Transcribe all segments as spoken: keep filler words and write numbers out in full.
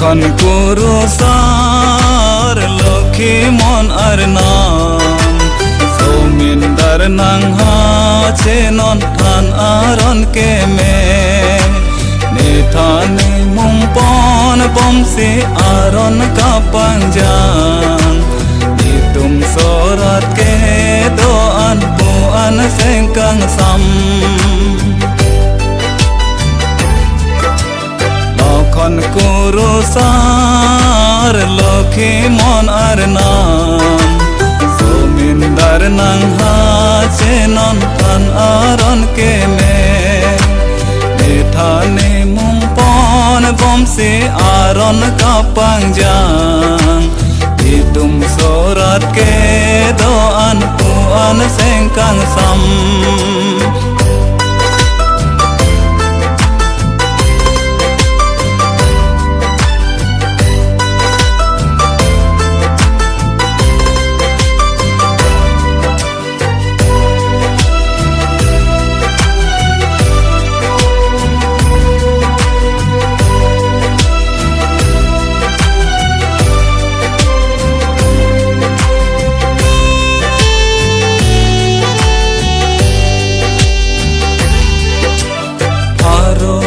An kurusar Lokhi mon arnam, Somindar nanghachenon than aron keme. Nethan nemung ponbomsi aron kapangjang, netum sorat kedo-an pu-an sengkangsam. Lokhon kurusar Lokhi mon arnam, Somindar nanghachenon than aron keme. Nethan nemung ponbomsi aron kapangjang, netum sorat kedo-an pu-an sengkangsam. Pharo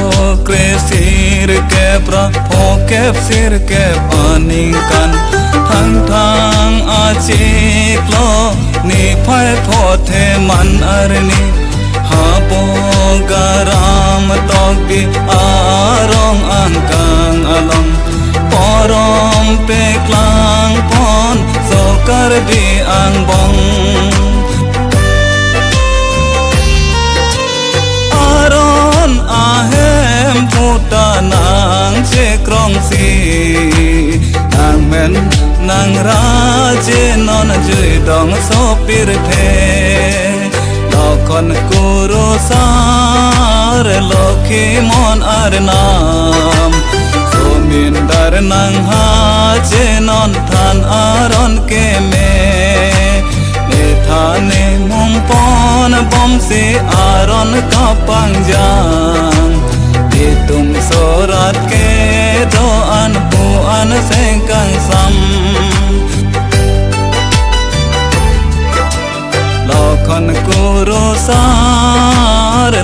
kre sirkep ra phokep sirkep aningkan, Thangthang achiklo niphai pho theman arni, Hapogaram Tokbi arong angkang along, porom peklang pon so Karbi angbong. Aron ahem puta nangchekrongsi, nangmen nangraje non juidong sopirthe. Lokhon kurusar Lokhi mon arnam, Somindar nanghachenon than aron keme. Nethan nemung ponbomsi aron kapangjang, netum sorat kedo-an pu-an sengkangsam. Lokhon kurusar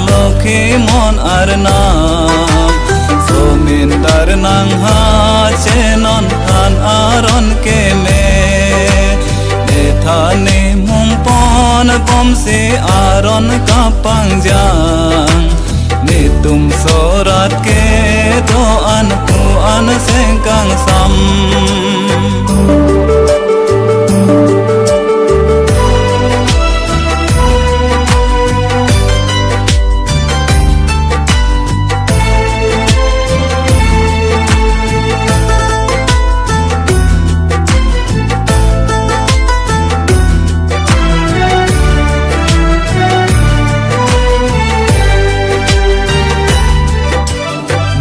Lokhi mon arnam, Somindar nanghachenon than aron keme. Nethan nemung ponbomsi aron kapangjang, netum sorat kedo-an pu-an sengkangsam.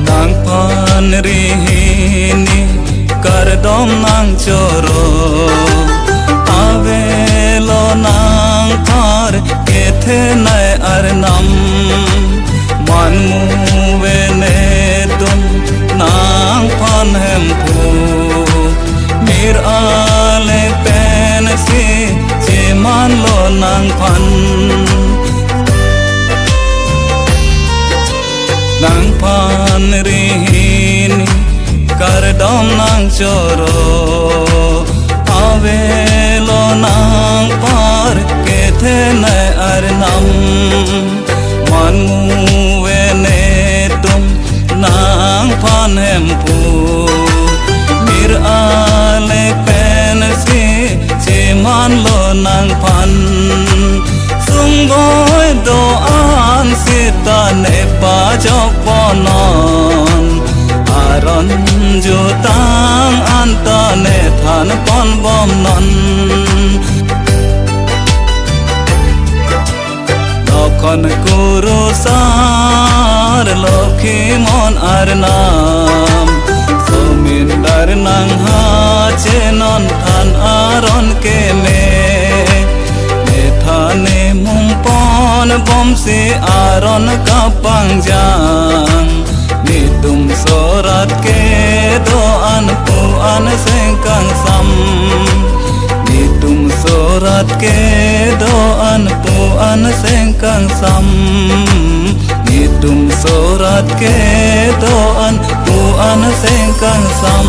Nangphan ri hini kardom nangchoro, avelo nangphan kethenei arnam. Man muve netum nangphan Hemphu, mir ale pensi chemanlo nangphan. Nangphan ri hini kardom nangchoro, avelo nangphan kethenei arnam. Man muve netum nangphan Hemphu, mir ale pensi chemanlo nangphan. Sungboi do-an sita nepajok ponon, aron jutang anta nethan ponbomnon. Lokhon kurusar Lokhi mon arnam, Somindar nanghachenon than aron keme. Nethan nemung ponbomsi aron kapangjang, netum Sorat kedo-an pu-an sengkangsam. Netum sorat kedo-an pu-an sengkangsam. Netum sorat kedo-an pu-an sengkangsam.